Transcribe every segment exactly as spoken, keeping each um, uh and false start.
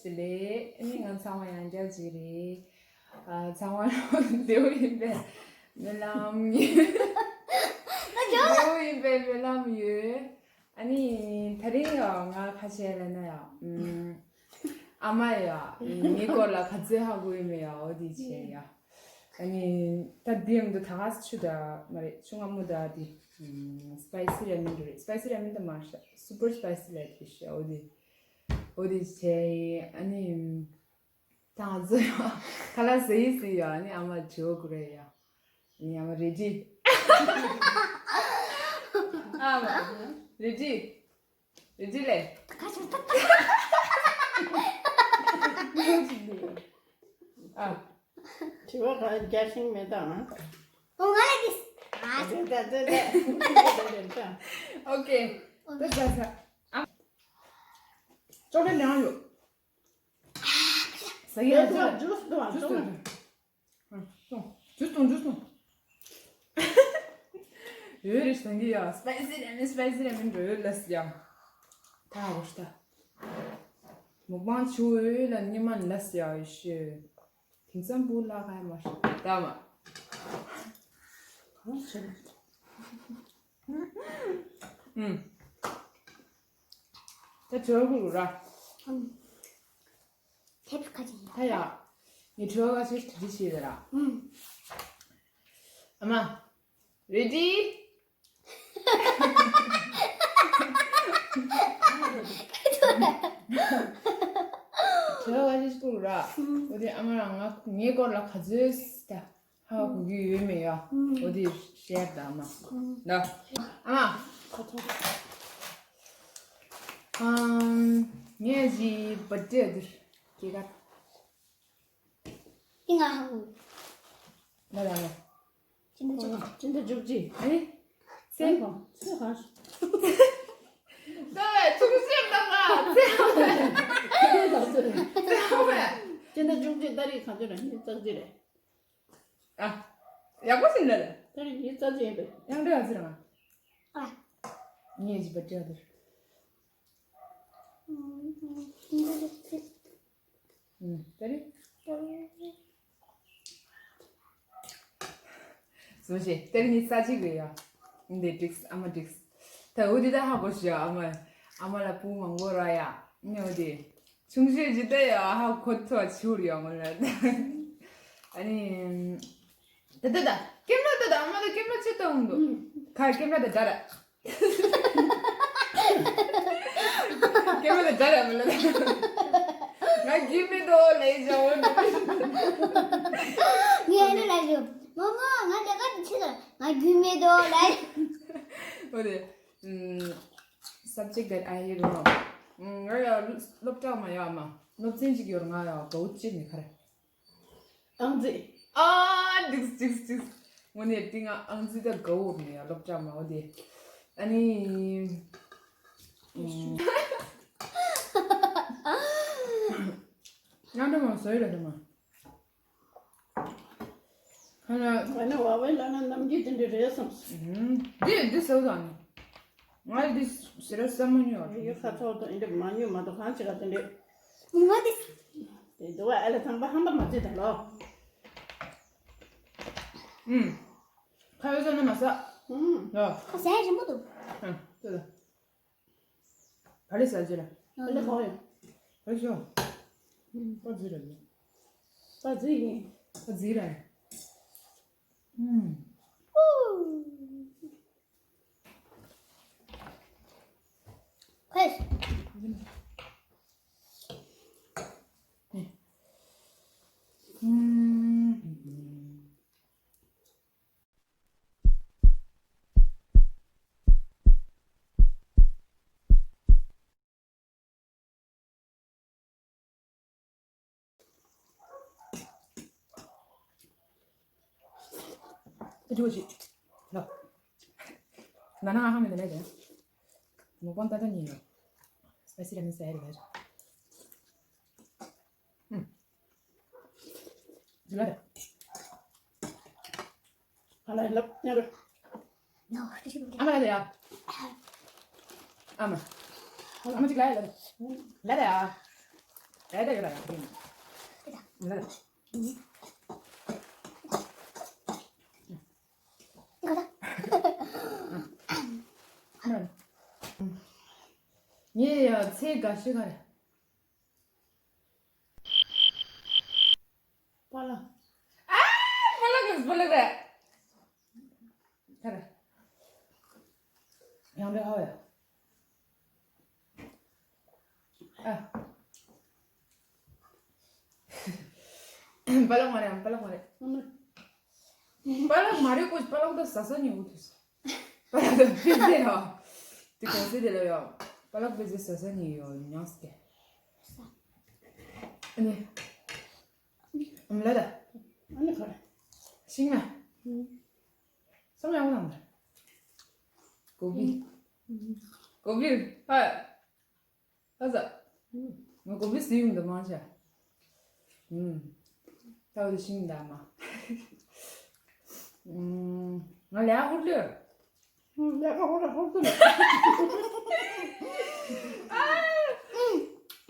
དེ་ལས་ཨ་ནི་ང་ཚང་མ་ཡང་འདྲ་ཅིག་རེད། ཨ། ཚང་མ་ལ་བདེ་པོ་ཡིན་པའི་སྨོན་ལམ་ཡོད། བདེ་པོ་ཡིན་པའི་སྨོན་ལམ་ཡོད། ཨ་ནི་དེ་རིང་ཡང་ང་ཁ་ཤས་ལ་ན་ཡང་ཨ་མ་ཡ་ངའི་སྐོར་ལ་ག་ཚོད་ཧ་གོ་ཡོད་མེད་ཡ། འོ་དེ་བྱས་ཡ། ཨ་ནི་ད་འདི་ཡང་འདི་ད་ག་ཆུ་ད་མ་རེད། ཆུ་སྔ་མོ་ད་དེ་spicy ramen འདྲ་རེད། spicy ramen ད་མ་རེད། spicy ramen ད་མ་རེད། super spicy ལ་དེ་ཤ། འོ་དེ་འོ་དེ་བྱས། ཨ་ནི་ད་ང་ཚོ་ཡང་ཁ་ལག་ཟ་ཡི་ཟ་ཡི་ཡ། ཨ་ནི་ཨ་མ་བྱེད་དགོས་རེད་ཡ། ཨ་ནི་ཨ་མ་རེ་ཌི། ཨ་མ་རེ་ཌི། རེ་ཌི་ལེ། ཨ། དྲི་བ་ག་རྒྱ་ཤིང་མེད་དང་། ཨོ་ང་ལ་གིས། ཨ། ད་ད་ད་ད། ཨོ་ཀེ། ད་ད་ད། ཨ། ཅོག་ལེ་ལེན་ཡོད། ཟ་གི་ཡོད། ད་ད་ཇུས་དང་ཇུས་དང་། ཇུས་དང་ཇུས་དང་། འོད་རེ་ཞིག་ལྡང་གི་ཡོད། spicy ramen spicy ramen འགྲོ་ཡོད་ལ་སི་ཡ། ད་འོ་ཤི་ད། མུག་པང་ཆུ་འོད་ལ་ཉི་མ་ལ་སི་ཡ་ཡོད་ཤི། དེང་སང་བུ་ལ་ཁ་ཡ་མ་ཤི་ད་མ། གང་བྱེད་ན། ཨུམ། ད་ཇོ་གུ་ར། ཐེབས་ཁ་ཅིག་ཡ། ད་ཡ། ངས་དྲི་བ་ཁ་ཤས་དྲི་དྲི་བྱེད་ཟེར་ར། ཨུམ། ཨ་མ། རེ་ཌི། དྲི་བ་ཁ་ཤས་བསྐུར་ར། ཨུམ། འོ་དེ་ཨ་མ་རང་ང་ངའི་སྐོར་ལ་ག་ཚོད་ད། ཧ་གོ་གི་ཡོད་མེད་ཡ། ཨུམ། འོ་དེ་ཤེར་ད་ཨ་མ། ཨུམ། ད་ཨ་མ། ཨམ། ངས་ཇི་བར་ཌེ་དེར་སྐྱེས་སྐར། ཏི་ང་ཧ་གོ། ང་ལ་ང་། ཅི་འདྲ་ཅི་འདྲ་ཅི་འདྲ་འཇུག་ཅི། ཨེ། སེམས་ཁོང་སེམས་ཁོང་། ད་བས་ཆུང་ཆུང་ད་ང་སེམས་ཁོང་། སེམས་ཁོང་། ཅི་འདྲ་འཇུག་ཅི། ད་རེས་གང་ཅི་རེད། ནི་ཙག་ཅི་རེད། ཨ། ཡག་པོ་ཞིག་ལ་ལ། ད་རེས་ནི་ཙག་ཅི་ཡིན་པས། ཡང་འདྲ་ཡང་ཟེར་ང་། ཨ། ངས་ཇི་བར་ཌེ་དེར། ཨུམ། ད་རེས། སུ་ཞེ། ད་རེས་ནི་ས་གཅིག་རེད་ཡ། འདི་འགྲིགས། ཨ་མ་འགྲིགས། ད་འུ་དེ་ད་ཧ་གོ་ཤི་ཡ། ཨ་མ་ཨ་མ་ལ་བུ་མང་པོ་ར་ཡ། ནི་འུ་དེ་ཆུང་ཤོས་ཇི་ད་ཡ་ཧ་གོ་ཐུ་བ་ཆུར་ཡ་མ་ལ། ཨ་ནི་ད་ད་ད་ཀེམ་ར་ད་ད་ཨ་མ་ད་ཀེམ་ར་ཆེ་ད་འུང་དུ་ཁ་ཀེམ་ར་ད་ད་ར། ཀེམ་ར་ད་ད་ར་མ་ལ། ང་རྒྱུས་མེད་དོ་ལེ་ཞོ། ངས་ཨ་ནི་ལ་ཞོ། མོ་མོ་ང་ལས་ཀ་དེ་ཆེ་ད་ང་རྒྱུས་མེད་དོ་ལེ། འོ་དེ། ཨུམ། subject that I hate the most. ང་ཡ་སློབ་གྲྭ་མ་ཡ་མ་སློབ་ཚན་གཅིག་ཡོད་ང་ཡ་གོ་ཅི་མི་ཁར། ཨང་རྩིས། ཨ་འགྲིགས་འགྲིགས་འགྲིགས། དངོས་གནས་དེ་ང་ཨང་རྩིས་ད་དགའ་བོ་མི་ཡ་སློབ་གྲྭ་མ་འོ་དེ། ཨ་ནི། ང་འདྲ་མ་བཟོས་ལ་འདྲ་མ། ཁ་ན། ང་ནི་བ་བའི་ལ་ན་ནམ་རྒྱུན་དེ་འདྲ་རེད་བསམ་སོང་། ཨུམ། འདི་འདི་ཟེར་བ་དང་། ང་འདི་ཟེར་བ་བསམ་མ་མྱོང་། ཡོད་ཁ་ཐོག་ཏུ་འདི་འདྲ་མ་མྱོང་མ་གཏོགས་གང་བྱེད་ག་དེ་འདྲ། ངོ་འདི། དེ་འདུག་བ་ཨ་ལ་ཚང་པ་ཧམ་པ་མ་བྱེད་ད་ལོ། ཨུམ། ཁ་ཡོད་ས་ན་མ་ཟ། ཨུམ། ཡ། ཁ་ཟས་རིང་པོ་འདུག་ཨ་ལྟོས་ད། བ་ལི་ཟ་ཅི་ར། བ་ལི་གང་ཡོད། བ་ལི་ཤོ། ཨུམ། པ་ཛི་ར་ཡིན། པ་ཛི་ཡིན། པ་ཛི་ར་ཡིན། ཨུམ། ཁོས། ཨུམ། ད་དྲི་བ་ཞིག་ལ། ང་ན་ང་ཧ་མི་ད་ལས་ཀྱང་། མོ་གོང་ད་ད་ཉིན་ཡོད། སྤེ་སི་ར་མི་ཟ་ཡ་རེད་ལ། ཨུམ། ཇི་ལ་རེད། ཨ་ལ་ལབ་ཉ་རེད། ཨ་མ་ལ་ཡ། ཨ་མ། ཨ་མ་ཅིག་ལ་ཡ་ལ། ལ་ཡ། ད་ད་ག་ད་ཡ། ད་ད། ངས་ཡ་ཚེ་དགའ་ཤོས་ག་རེ། པཱ་ལགས། ཨ། པཱ་ལགས་གི་པཱ་ལགས་རེད། ཁ་རེད། ཡང་འདྲ་ཧ་བས། ཨ། པཱ་ལགས་མ་རེད། པཱ་ལགས་མ་རེད། པཱ་ལགས་མ་རེད་ཀོ། པཱ་ལགས་ད་ཟ་ས་ཉེ་བོ་ཐུག་སོང་། པཱ་ལགས་ད་བི་ཟེ་ཧ། དེ་གོང་ཚེ་དེ་ལ་ཡོད། པཱ་ལགས་བི་ཟེ་ཟ་ས་ཉེ་ཡོད་ཉང་སྐད། ཨ་ནི། ཨམ་ལ་ད། ཨ་ནི་ཁར། ཤིང་ན། སམ་ཡང་ལ་མ། ཀོ་བི། ཀོ་བི། ཧ། ཧ་ཟ། ང་ཀོ་བི་སི་ཡུང་དུ་མང་ཆ། ཨུམ། ད་བ་དུ་ཤིང་ད་མ། ཨུམ། ང་ལ་ཧུར་ལེར། ལས་ཀ་ཧོ་ར་ཧོ་ཏུ་ལ།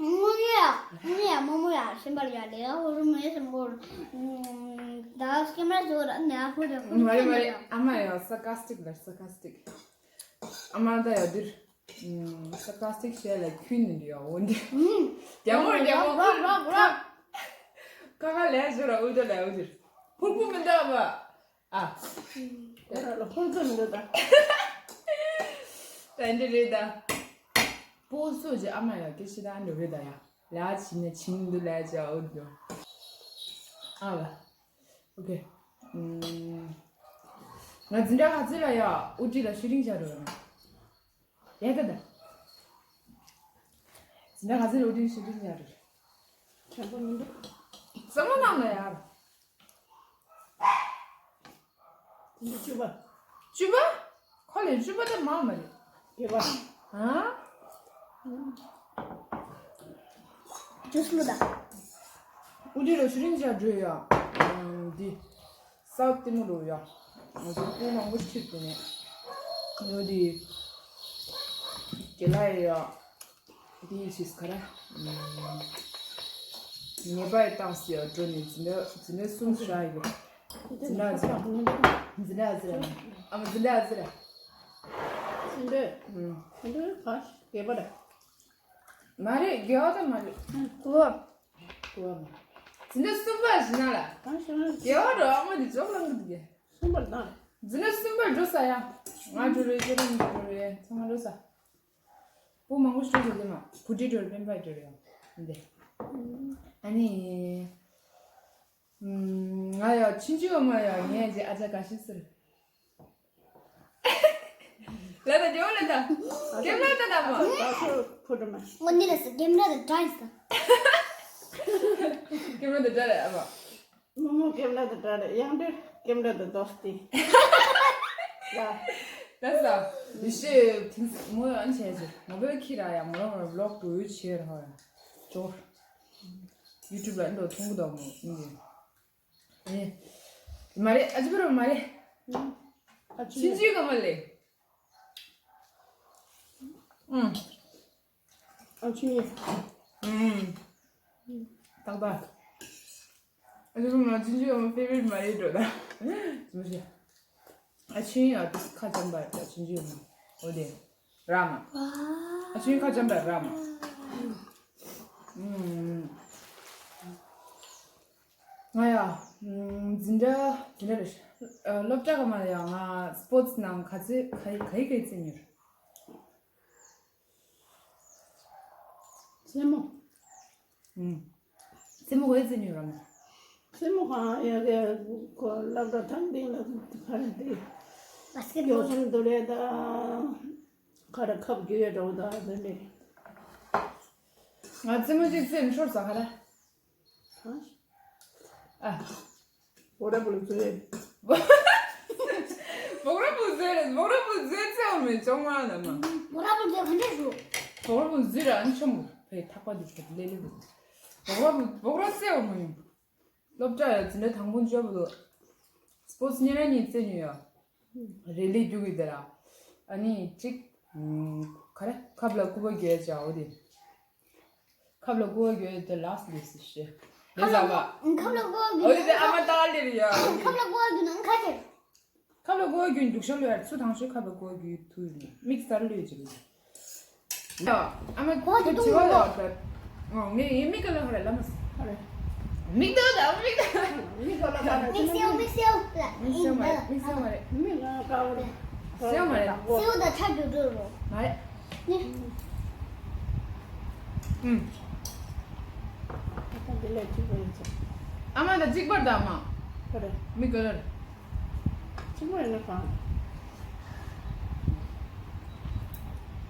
ངུ་ཡ། ངུ་ཡ་མོ་མོ་ཡ་ཤིན་པར་ཡ་ལས་ཀ་ཧོ་རུ་མེ་སམ་གོར། ད་སྐེམ་ར་ཟོ་ར་ནས་ཧོ་ར་ཧོ་མ་རེད་མ་རེད། ཨ་མ་ཡ་སར་ཀ་སི་ཊིག་ལ་སར་ཀ་སི་ཊིག་ཨ་མ་ད་ཡ་དིར། སར་ཀ་སི་ཊིག་ཤེས་ལ་ཁྱུ་ནི་འདི་ཡ་འོ་འདི། རྒྱ་མོར་རྒྱ་མོ་ཧུར་ཧུར། ཁ་ཁ་ལས་ཟོ་ར་འུ་ད་ལས་འུ་དིར། ཕུར་ཕུར་མི་འདུག་ཨ་མ། ཨ། ཁོ་ཚོ་མི་འདུག་ད། ད་འདི་རེད་ད། པོ་སོ་ཅི་ཨ་མ་ཡ་སྐད་ཆ་ད་འདི་རེད་ད་ཡ། ལ་ཕྱི་ནས་ཕྱིན་འདུག་ལ་ཅི་ཨོ་འདུག་ཨ་ལ། ཨོ་ཁེ། ང་འཛིན་གྲྭ་ཁ་ཚིག་ལ་ཡ་ཨུ་ཏི་ལ་ཤུ་ཊིང་བྱ་འགྲོ་ཡ། ཡ་ད་ད། འཛིན་གྲྭ་ཁ་ཚིག་ལ་ཨུ་ཏི་ཤུ་ཊིང་བྱ་འགྲོ། བྱ་འགྲོ་མི་འདུག་བསམ་བློ་བཏང་ན་ཡ། བཅུ་པ། བཅུ་པ། ཁོ་ལས་བཅུ་པ་དེ་མང་མ་རེད། བརྒྱད་པ། ཨ། ཇུས་ལོ་ད། ཨུ་ཏི་ལ་ཤུ་ཊིང་བྱ་འགྲོ་ཡ། འདི། སའུ་ཐི་ཏི་མོ་རོ་ཡ། ང་ཚོ་སྐུ་མང་པོ་ཕྱིར་དུ་ནས། ཡོད་དེ། དེ་ལ་ཡ། དེ་ཡིན་ཕྱིས་ག་ར། ཉེས་པ་ཡི་བཏང་སི་ཡ་འགྲོ་ནས་འཛིན་གྲྭ་འཛིན་གྲྭ་གསུམ་བཞག་ཡོད། འཛིན་གྲྭ་འཛིན་གྲྭ་འཛིན་གྲྭ་འཛིན་གྲྭ། ཨ་མ་འཛིན་གྲྭ་འཛིན་གྲྭ། འཛིན་གྲྭ། འཛིན་གྲྭ་ག་བརྒྱད་པ་རེད། མ་རེད་བརྒྱད་པ་ད་མ་རེད། དགུ་པ། དགུ་པ་མ། འཛིན་གྲྭ་གསུམ་པ་བཞི་ན་ལ། ག་བཞི་ན་བརྒྱད་པ་རེད། ཨ་མ་འདི་ཅོག་ལང་གི་འདུག་གས། གསུམ་པར་བཏང་། འཛིན་གྲྭ་གསུམ་པར་འགྲོ་ས་ཡ། ང་འགྲོ་རེད། ཁྱེད་རང་འགྲོ་རེད། ཚང་མ་འགྲོ་ས། བུ་མང་པོ་ཞིག་འགྲོ་ཟེར་མ། བུ་ཁྲིད་འགྲོ་རེད། སྤེན་པ་འགྲོ་རེད་ཡ། འདི། ཨ་ནི། ང་ཡ་ཆུང་ཆུང་འོ་མ་ཡ་ངས་ཀྱི་ཨ་ཅག་དགའ་ཤོས་ཟེར། ལ་ད་འགྲོ་ལ་ད། ཀེམ་ར་ད་ད་མ། ད་ཁོ་ཕུ་དུ་མ། ངོ་ནི་ལ་སི་ཀེམ་ར་ད་ད་ཡིན་ས། ཀེམ་ར་ད་ད་རེད་ཨ་མ། མོ་མོ་ཀེམ་ར་དང་འདྲ་རེད། ཡང་འདྲ་ཀེམ་ར་དང་དོ་སྟེ། ལ། ད་ས། ཡེ་ཤེས་ཐིང་མོ་ཡང་བྱས་ཟེར། མོ་བེལ་ཁྱི་ར་ཡ་མོ་རང་ར་བློག་ཏུ་ཡོད་བྱས་ར་ཧ་ཡ། ཅོར། ཡུ་ཊུབ་ལ་འགྲོ་མཐོང་གི་འདུག་མོ་འདི། ཨེ། མ་རེད་ཨ་ཅི་བར་མ་རེད། ཨ་ཅི་ཕྱིན་ཅི་ག་མ་ལེ། ཨུམ། ཨ་ཆུང་ཡིན། ཨུམ། ཏག་ཏག་ཨ་ཆུང་ང་ཆུང་ཆུང་ཨ་མ་ཕེ་ཝ་རིཊ་མ་རེད་འགྲོ་ད། ཆུང་ཆུང་། ཨ་ཆུང་ཡིན་ཨ་ཏི་ཁ་འཇམ་པ་རེད་ད་ཆུང་ཆུང་ཡིན་ན། འོ་དེ། ར་མ། ཨ་ཆུང་ཁ་འཇམ་པ་ར་མ། ཨུམ། ང་ཡ། འཛིན་གྲྭ་འཛིན་གྲྭ་རེད། སློབ་གྲྭ་ག་མ་ལ་ཡ་ང་སྤོར་ཊི་ནང་ག་ཚོད་ག་ག་ཡི་ག་ཡི་རྩེད་མྱུར། རྩེད་མོ། རྩེད་མོ་ག་ཡི་རྩེད་མྱུར་ར་མ། རྩེད་མོ་གང་ཡ་གི་ཁོ་སློབ་གྲྭ་ཐང་སྟེང་ལ་ག་རེ་དེ། བ་སི་ཀེ་ཊི་ཡོ་སོང་དུ་རེད་ད། ག་རེ་ཁབ་རྒྱུ་ཡོད་འགྲོ་ད་དེ་འདྲས། ང་རྩེད་མོ་གཅིག་རྩེད་ནས་ཤོར་ས་ག་རེ། ཨ། བོ་ར་བུ་ལ་བཟོས། བོ་ར་བུ་བཟོས་རེད། བོ་ར་བུ་བཟོས་རྩེ་བ་མེད་ཅོང་མ་ན་མ། བོ་ར་བུ་བཟོས་ག་འདྲས་བཟོ། བོ་ར་བུ་བཟོས་ར་ཨ་ནི་ཆོམ་བུ་ཕའི་ཐག་པ་འདི་ཕ་ལེ་ལེ་བུ། བོ་ར་བུ་བོ་ར་རྩེ་བ་མ་ཡིན། སློབ་གྲྭ་ཡ་འཛིན་གྲྭ་དང་པོ་འཇོག་བུ། སྤོར་ཊི་ཉིན་ར་གཉིས་རྩེ་ཉོ་ཡ། རེ་ལེ་རྒྱུག་གི་དེ་ར། ཨ་ནི་གཅིག་ག་རེ་ཁབ་ལ་སྐུད་པ་རྒྱག་ཡ་ཅག་འོ་དེ། ཁབ་ལ་ཀོ་བ་རྒྱུ་དེ་ལགས་ལས་སི་ཤེ། ལས་ཟ་བ། ཁབ་ལ་ཀོ་བ་རྒྱུ། ཨོ་ཡེ་དེ་ཨ་མ་ཏག་ལེ་རེད་ཡ། ཁབ་ལ་ཀོ་བ་རྒྱུ་ནང་ཁ་ཆེ། ཁབ་ལ་ཀོ་བ་རྒྱུ་འདུག་ཤ་ལོ་ཡ་ཚུ་དང་ཤོས་ཁབ་ལ་ཀོ་བ་རྒྱུ་ཐུ་རེད་མིག་སར་ལོས་ཅི་རེད། ཡ། ཨ་མ་ཁོ་དེ་དུ་ཅི་བ་ལ་ད། ཨོ་ངས་ཡིན་མིག་ག་ལ་ཧ་ར་ལ་མ་སི། ཧ་ར། མིག་ཏོ་ད་མིག་ཏོ། མིག་ཏོ་ལ་ད་ར། མིག་སེའུ་མིག་སེའུ་ལ། མིག་སེའུ་མ་རེད་མིག་སེའུ་མ་རེད། མིག་ལ་ཀ་བ་རེད། སེའུ་མ་རེད། སེའུ་ད་ཆ་འགྲོ་འགྲོ་རོ། མ་རེད། ནི། ཨུམ། ད་འདི་ལས་གཅིག་པ་ཡིན་ཚེ། ཨ་མ་ད་གཅིག་པར་ད་ཨ་མ། ཧ་ར། མིག་ག་ལ་རེད། གཅིག་པ་ཡིན་ན་གང་།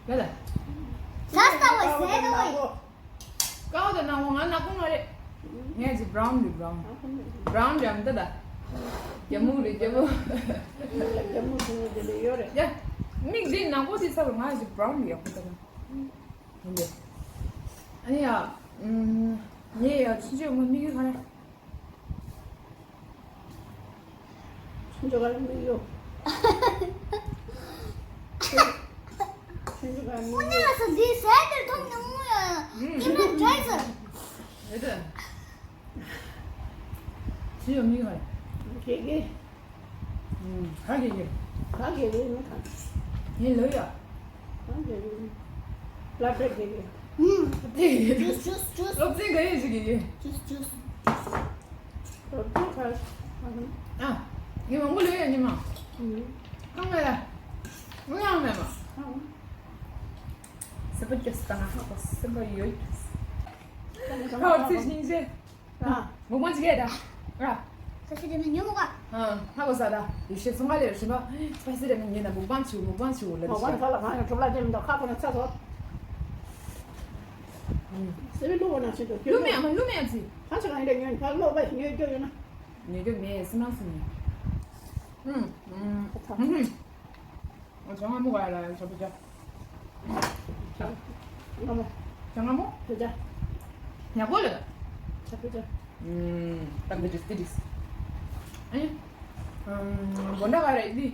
ལ་ལ། ཟ་ས་བ་ཟས་དོ། ཀའོ་དང་ནག་པོ་ང་ནག་པོ་མ་རེད། ངས་ཅི་བྷ་རའུན་རེད་བྷ་རའུན། བྷ་རའུན་རེད་མི་འདུག་ད། རྒྱ་སྨུག་རེད་རྒྱ་སྨུག་རྒྱ་སྨུག་ཟེར་ནས་དེ་འདྲ་ཡོད་རེད། ཡ། མིག་འདི་ནག་པོ་དེ་ཚ་བ་ང་ཅི་བྷ་རའུན་རེད་ཡག་པོ་ད་ན། ཡིན་པས། ཨ་ནི་ཡ། ངས་ཡ་ཆུ་ཆུ་ངོ་མིག་གི་ཁ་ན། ཆུང་ཆུང་ག་ལ་མིག་གཡོ། ཆུང་ཆུང་ག་ལ་མིག་གཡོ། ཨོ་ན་སོ་འདི་ཟས་དེར་མཐོང་ནས་ངུ་ཡ། ཨིན་ན་བྲེག་ཟེར། རེད་དེ། ཆུ་ཡོ་མིག་ཧ། གེ་གེ། ཧ་གེ་གེ། ཧ་གེ་གེ་ནི་ག་ངས་ལོ་ཡ། ཧ་གེ་གེ། ལ་བྲེག་གེ་གེ། དེ་གེ་གེ། ཇུས་ཇུས་ཇུས། སློབ་ཚན་ག་ཡོད་ཅིག་གེ་གེ། ཇུས་ཇུས། ཨ། ངས་མང་པོ་ལོས་ཡ་ཉི་མ། ཨང་ལ་ཡ། ངུ་ཡང་མེད་མ། སེམས་པ་སྐྱོ་སི་ད་ང་ཧ་གོ་སེམས་པ་ཡོད་སྐྱོ་སི། ཁ་བར་ཚིག་སྙིང་རྗེ། མུག་མ་ཅིག་ཡ་ད། ར། ས་ཤི་དེ་ནི་ཉོ་མོ་ག་ཧ་གོ་ས་ད། ཡེ་ཤེས་སུང་ག་ལེ་ར་ཤི་མ། སྤ་སི་རེ་མི་ཉེ་ན་མུག་པང་ཆུ་མུག་པང་ཆུ་ལ་མུག་པང་ཁ་ལ་ང་ཡང་གྲུབ་ལ་དེ་མི་འདུག་ཁ་ཁོ་ན་ཚ་ཐོ། སེ་བའི་ལུ་བ་ན་ཆེ་དོ། ལུ་མེ་ཨ་མ་ལུ་མེ་ཨ་ཚི། ཁ་ཆེ་ག་ཡིན་དེ་ཉོན་ཁ་ལོ་བ་ཉོ་རྒྱུ་ཡོད་ན། ཉོ་རྒྱུ་མེད་སི་ནང་སི་ཉོ། ཨུམ། ཨུམ། ཨ་ཅང་ང་མོ་ག་ཡ་ལ་ཡ་ཆ་པུ་ཅ། ང་མོ། ཅང་ང་མོ། པུ་ཅ། ཉ་གོ་ལ། ཆ་པུ་ཅ། ཨུམ། ཏམ་པེ་ཏིས་ཏི་ཏིས། ཨེ། ཨུམ། བོན་ད་ག་རེ་ལི།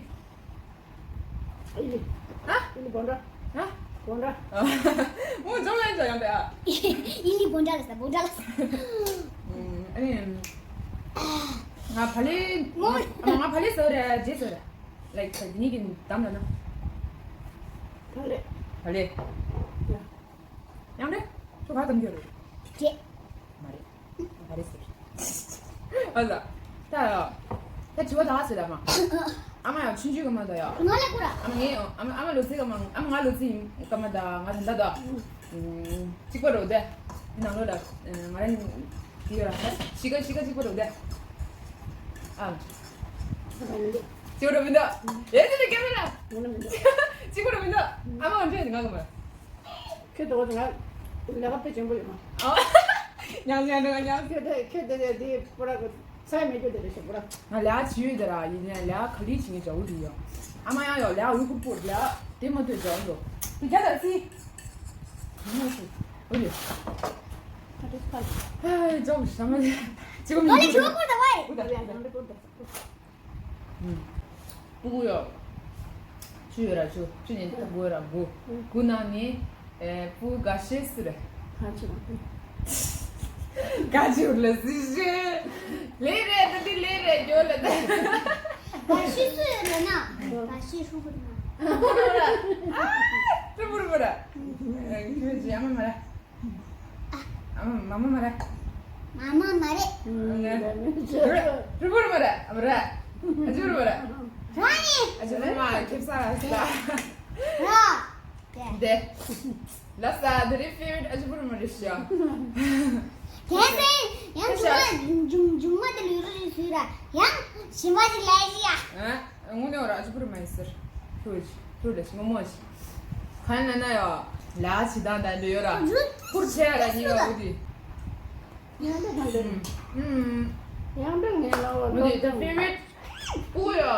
ཨེ་ལི། ཨ། ཨེ་ལི་བོན་ད། ཨ། བོན་ད། མོ་ཅོང་ལ་ཅོ་ཡང་པེ་ཨ། ཨེ་ལི་བོན་ད་ལ་ས་བོན་ད་ལ་ས། ཨུམ། ཨ་ནི། ང་ཕ་ལེ། ང་ཕ་ལེ་ཟོ་རེ་ཇེ་ཟོ་རེ། ལའིག་ད་འདི་གཉིས་ཀྱི་གདམ་ལ་ན། ཕ་ལེ། ཕ་ལེ། ཡ། ཡང་རེད། ཁྱོད་ག་གདམ་རྒྱུ་རེད། ཅེ། མ་རེད། ཕ་ལེ་ཟེར། ཨ་ལ། ད་ཡ། ད་དྲི་བ་ད་ཟེར་ལ་མ། ཨ་མ་ཡང་ཆུང་ཆུང་གི་མ་ད་ཡ། ང་ལ་ཀུ་ར། ཨ་མ་ངའི་ཨ་མ་ཨ་མ་ལོ་ཚིགས་གི་མ་ཨ་མ་ང་ལོ་ཚིགས་ཡིན་ག་མ་ད་ང་ད་ད་ད། གཅིག་པ་རོ་དེ། ནང་ལོ་ལ་ང་རང་དེ་ཡོད་ར་ཤི་ཀ་ཤི་ཀ་གཅིག་པ་རོ་དེ། ཨ། གཅིག་པ་རོ་མི་འདུག་ཨེ་དེ་དེ་ཀེ་མེ་ར། གཅིག་པ་རོ་མི་འདུག་ཨ་མ་ང་འདྲ་ཡིན་ང་གི་མ། ཁྱེད་དོ་ང་ལས་ཀ་དཔེ་ཆེན་པོ་ཡོད་མ། ཨ། ཉང་ཉང་ཉང་ཉང་། ཁྱེད་དེ་ཁྱེད་དེ་དེ་དེ་པོ་ར་གི་ཚ་མེད་རྒྱུ་དེ་རེད་ཤོག་པོ་ར། ང་ལས་ཀ་བྱེད་ཡོད་དེ་ར་ཡིན་ནའི་ལས་ཀ་ག་རེ་བྱེད་ངེས་བྱ་བོ་དེ་ཡོད། ཨ་མ་ཡང་ཡོད་ལས་ཀ་འུ་ཁུ་པོ་ལས་ཀ་དེ་མ་ཐོས་བྱ་བོ་འགྲོ། དེ་རྒྱ་དར་སི། ཨ་མ་སི། ཨོ་ཡོད། ཨ་ཏི་ཁ། ཨ་ཅོག་ཤ་མ་ལས། ཅི་གོ་མི་ཨ་ལས་ཅོག་པོ་ད་བའི། ཨུ་ད་ཡང་ཡང་དེ་པོ་ད། ཨུམ། སྤུ་གུ་ཡོད། བཅུ་ཡོད་ར་བཅུ། བཅུ་ནས་ད་དགུ་ཡོད་ར་དགུ། དགུ་ནང་ནས་ཨེ་སྤུ་གུ་འགའ་ཤས་སུ་རེད། ག་ཅི་རེད་ལ་སི་ཤེ། ལས་རེད་ད་དེ་ལས་རེད་ཡོད་ལ་ད། འགའ་ཤས་སུ་ཡོད་ལ་ན། འགའ་ཤས་ཧྲུལ་པོ་རེད་ན། ཨ་ཧྲུལ་པོ་རེད་པོ་ར། ཁྱོད་ཀྱི་ཨ་མ་མ་ར། ཨ་མ་མ་མ་མ་རེད། མ་མ་མ་རེད། རི་བོ་རི་མ་རེད། ཨ་མ་རེད། ཨ་ཅུ་རི་མ་རེད། ར་ནི། ཨ་ཅུ་རི་མ་ཁེབ་ས་ར་སི་ལ། ར། དེ། ལ་ས་དེ་རི་ཕེ་ཝ་རིཊ་ཨ་ཅུ་རི་མ་རེད་ཤག་དེ་སེ་ཡང་ཇུང་མ་ཇུང་ཇུང་མ་དེ་ལུས་རི་རི་སུས་ར་ཡང་ཞིམ་པ་ཞིག་ལས་ཤི་ཡ། ཨ། དངོས་གནས་ར་ཨ་ཅུ་པུ་རི་མ་ཡིན་ཟེར། ཁྱོད་ཀྱིས་ཁྱོད་ལ་ཞིག་མོ་མོ་ཞིག་གང་ན་ན་ཡོ། ལ་ཇི་དང་ད་འདྲ་ཡོད་ར། ཨ་ཅུ། ཁུར་ཆེ་ར་ཉི་ག་འུ་དི། ཡང་འདྲ་དང་འདྲ། ཨུམ། ཡང་འདྲ་ངས་ལ་བ་འུ་དི་ད་ཕེ་ཝ་རིཊ། སྤུ་གུ་ཡོ།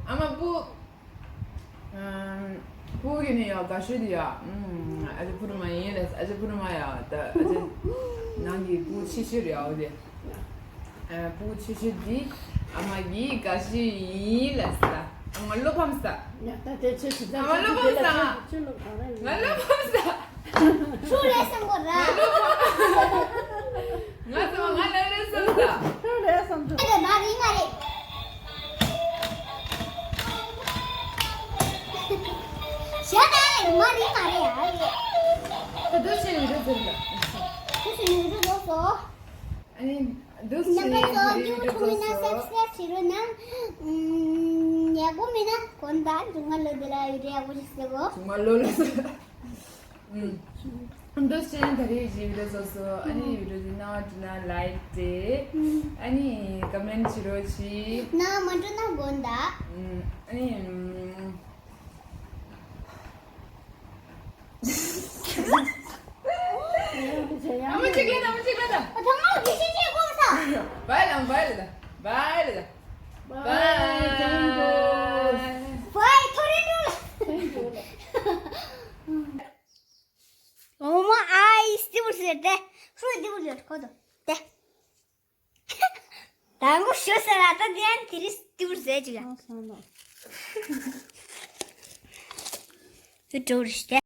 ཨ་མ་སྤུ། ཨུམ། སྤུ་གུ་ནི་ཡོ་དགའ་ཤོས་དི་ཡ། ཨུམ། ཨ་ཅུ་པུ་རི་མ་ཡིན་ལ་ཨ་ཅུ་པུ་རི་མ་ཡ་ད་ཨ་ཅུ། ནང་གི་སྤུ་གུ་ཆེ་ཤོས་རེད་ཡ་འུ་དི། ཨ། སྤུ་གུ་ཆེ་ཤོས་འདི་ཨ་མ་གི་དགའ་ཤོས་ཡིན་ལབ་ཟེར་ལ། ང་བློ་ཕམ་ས། ཡ་ད་དེ་ཆོས་ཞིག་ང་བློ་ཕམ་ས། ཆོས་ལོ་ག་རེ་ང་བློ་ཕམ་ས། ཆུ་རེད་བསམ་གོ་ར། ང་ཚོ་ང་ལ་རེད་བསམ་ས། ཆུ་རེད་བསམ་ས། དེ་མ་རིང་ང་རེད། ཞེ་ད་ཡ་མ་རིང་ང་རེད་ཨ་རེད། ད་དུ་ཆེ་ཡོད་རེད་ཟེར་ལ། དུ་ཆེ་ཡོད་རེད་ཟེར་སོ། ཨ་ནི་འདུག་ནམ་པ་ཚོ་ཡུ་ཊུབ་མི་ན་སབ་སི་ཀ་རེབ་བྱེད་རོགས་གནང་། ཡག་པོ་མིན་ན་གོན་དང་འབྱུང་ང་ལོ་འདི་ལ་ཡུ་ཊུབ་ཡག་པོ་ཞིག་བཟོ་གོ། འབྱུང་ང་ལོ་ལ་ཟེར། འདུག་ཅན་ད་རེས་ཀྱི་བི་ཌི་ཡོ་བཟོ་སོ། ཨ་ནི་བི་ཌི་ཡོ་འདི་ན་འདྲི་ན་ལའིག་སྤྲད། ཨ་ནི་ཀོ་མེན་ཊི་བྱེད་རོགས་གྱིས། ན་མ་འགྲོ་ན་གོན་དང་། ཨ་ནི། ཨ་མ་གཅིག་ལ་ད། ཨ་མ་གཅིག་ལ་ད། ཨ་ཐང་ང་གི་ཤི་ཅེ་གོ་ས། བའི་ལ་བའི་ལ་ད། བའི་ལ་ད། བའི། བའི་ཐོ་རེ་འགྲོ་ལ། འོ་མ་ཨའི་སྟི་བུར་ཟེར་ཏེ། ཧྲུ་སྟི་བུར་ཟེར་ཁོ་ཐོ་ཏེ། དང་པོ་ཞོ་ཟེར་ལ་ད་དེ་ཡང་དེ་རིང་སྟི་བུར་ཟེར་ཅིག་ལ། དུ་འགྲོ་རེ་ཤི་ཏེ།